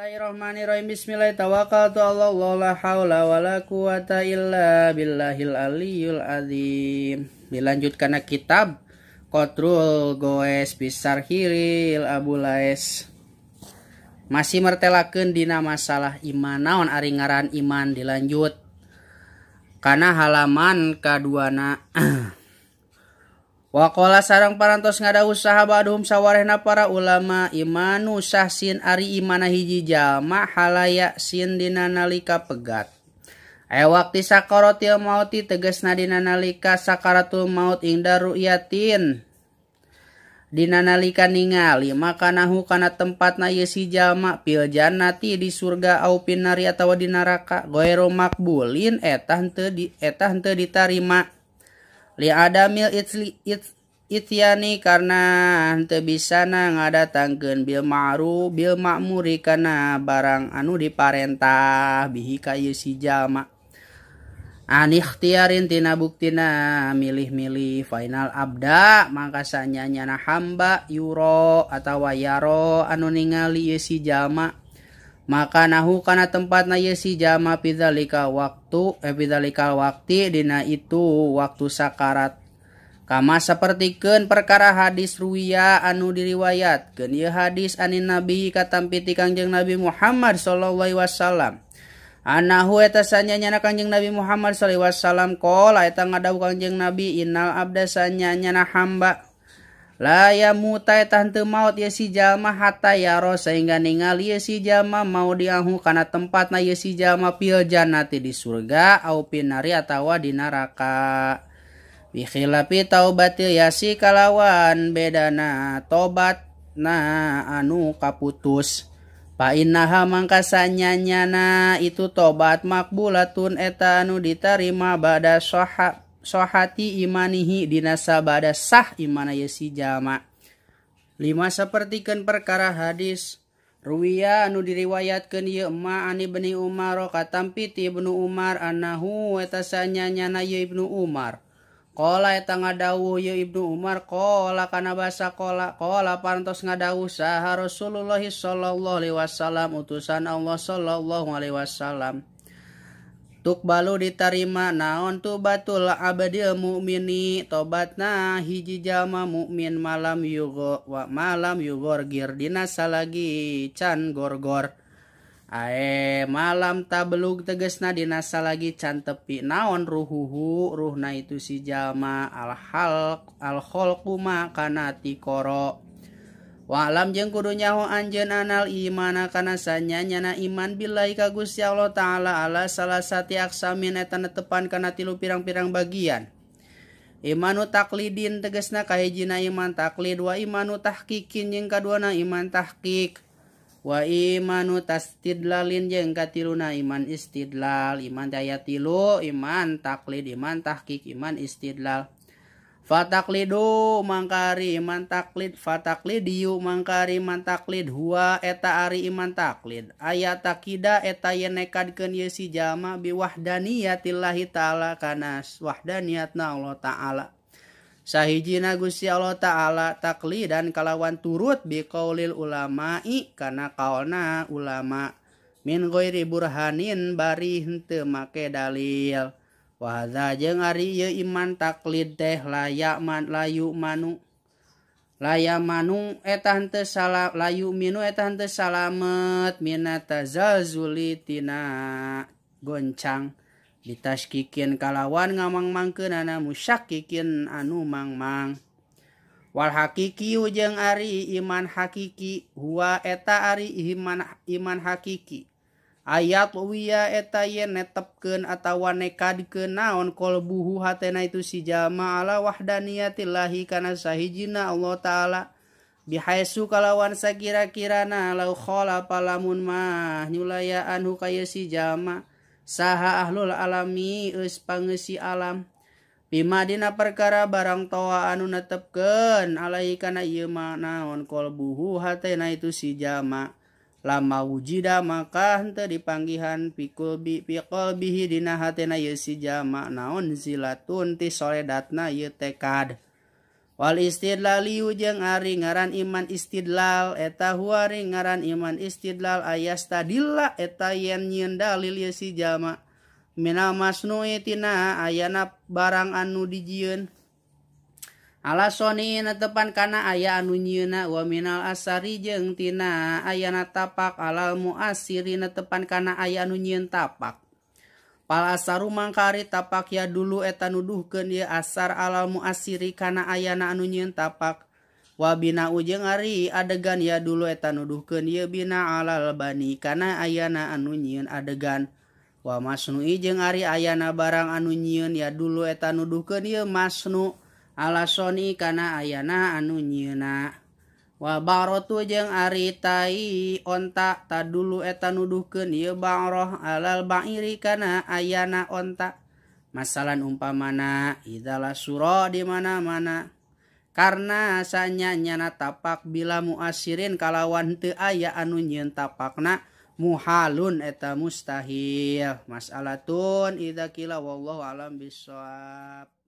Bismillahirrahmanirrahim. Bismillah tawakkaltu ala Allah la haula wala quwata illa billahil aliyul azim. Dilanjut kana kitab Qatrul Goes Bisarhil Abu Lais. Masih mertelakeun dina masalah iman, naon ari ngaran iman dilanjut kana halaman kaduana. Waqala sareng parantos ngadawuh saha ba'dhum sawarehna para ulama imanu sahsin ari imana hiji jalma halaya sin dina nalika pegat. Aya wakti sakaratil mauti tegasna dina nalika sakaratul maut ingda ru'yatin dina nalika ningali makanahu kana tempatna ieu si jalma fil jannati di surga au finari atawa di neraka ghairu makbulin eta henteu ditarima. Li adamil ityani karena henteu bisana ngadatangkeun bil ma'ruf bil ma'muri kana barang anu diparentah bihi ka ieu si jalma. An ikhtiarin tina buktina milih-milih final abda mangka sanyanyana hamba yuro atawa yaro anu ningali ieu si jalma maka nahu kana tempatna ieu si jalma pidzalika waktu pidzalika wakti dina itu waktu sakarat. Kama sapertikeun perkara hadis ruwiya anu diriwayatkeun ieu hadis anin nabi katampi ti Kangjeng Nabi Muhammad sallallahu alaihi wasallam. Anahu eta sanyanyana Kangjeng Nabi Muhammad sallallahu alaihi wasallam qala eta ngadawuh Kangjeng Nabi innal abda sanyanyana hamba la yamuta eta henteu maot ieu si jalma hatta yaro sehingga ningali ieu si jalma mau diahu kana tempatna ieu si jalma fil jannati di surga au finari atawa di neraka. Bi khilafi taubatil yasi kalawan bedana tobatna anu kaputus. Fa innaha mangka sanyanyana itu tobat makbulatun eta anu ditarima bada sohati imanihi dina sabada sah imana ye si jalma. Lima sapertikeun perkara hadis ruwiya anu diriwayatkeun ieu ma ani Ibnu Umar katampi ti Ibnu Umar annahu eta sanyanyana ye Ibnu Umar qala eta ngadawuh ye Ibnu Umar qala kana basa qala qala parantos ngadawuh saha Rasulullah sallallahu alaihi wasallam utusan Allah sallallahu alaihi wasallam tukbalu ditarima naon tubatul abdil mukmini tobatna hiji jalma mukmin malam yugo wa malam yugorgir dina salagi can gorgor ae malam tablug tegesna dina salagi can tepi naon ruhuhu ruhna itu si jalma al hal al khalqu ma kana tikoro. Wa'lam jeung kudu nyaho anjeun anal imana kana sanyanyana iman billahi ka Gusti Allah Ta'ala ala salasati aksamin eta netepan kana tilu pirang-pirang bagian. Imanu taklidin tegasna kahijina iman taklid wa imanu tahqiqin jeung kaduana iman tahqiq wa imanu tastidlalin jeung katiluna iman istidlal. Iman daya tilu, iman taklid, iman tahqiq, iman istidlal. Fataklidu mangkari iman taklid fataklidiyu mangkari iman taklid huwa eta ari iman taklid ayat takida eta yen nekadkeun ieu si jalma biwahdaniyatillahi ta'ala kana wahdaniyatna Allah ta'ala sahijina Gusti Allah ta'ala taklidan kalawan turut biqaulil ulama'i kana kaolna ulama min ghairi burhanin bari henteu make dalil. Wa hadza jeung ari ieu iman taklid teh layak man layu manu laya manu eta henteu salah layu minu eta henteu salamet minatazazuli tina goncang ditaskikin kalawan ngamang-mangkeunana musyakikin anu mangmang. Wal hakiki jeung ari iman hakiki huwa eta ari iman hakiki ayat wiya eta yen netepkeun atawa nekadkeun naon qalbuhu hatena itu si jalma ala wahdaniyatillahi kana sahijina Allah Ta'ala bihaisu kalawan sakira-kirana lau khalafa lamun mah nyulayaan hu ka si jalma saha ahlul alami eus pangeusi alam bima dina perkara barang toa anu netepkeun alai kana ieu mah naon qalbuhu hatena itu si jalma lama wujida maka henteu dipanggihan pikulbi piqalbihi dina hatena ieu si jalma naon zilatun ti soledatna ieu tekad. Wal istidlaliu jeung ari ngaran iman istidlal eta huari ngaran iman istidlal ayastadilla eta yen nyieun dalil ieu si jalma minal masnui tina ayana barang anu dijieun ala soni netepan kana aya anu nyieuna wa minal asari jeung tina ayana tapak alal muasiri netepan kana aya anu nyieun tapak. Pal asaru mangkari tapak ya dulu eta nuduhkeun ieu asar alal muasiri kana ayana anu nyieun tapak. Wa bina jeung ari adegan ya dulu eta nuduhkeun ieu bina alal bani kana ayana anu nyieun adegan. Wa masnui jeung ari ayana barang anu nyieun ya dulu eta nuduhkeun ieu masnu ala soni kana ayana anu nyieuna. Wa barotu jeung ari tai onta tadulu eta nuduhkeun ieu ba'roh alal ba'iri kana ayana onta. Masalan umpamana idala sura di mana-mana karena sanya-nyana tapak bila muasirin kalawan teu aya anu nyieun tapakna muhalun eta mustahil. Mas'alatun idza qila wallahu alam bissawab.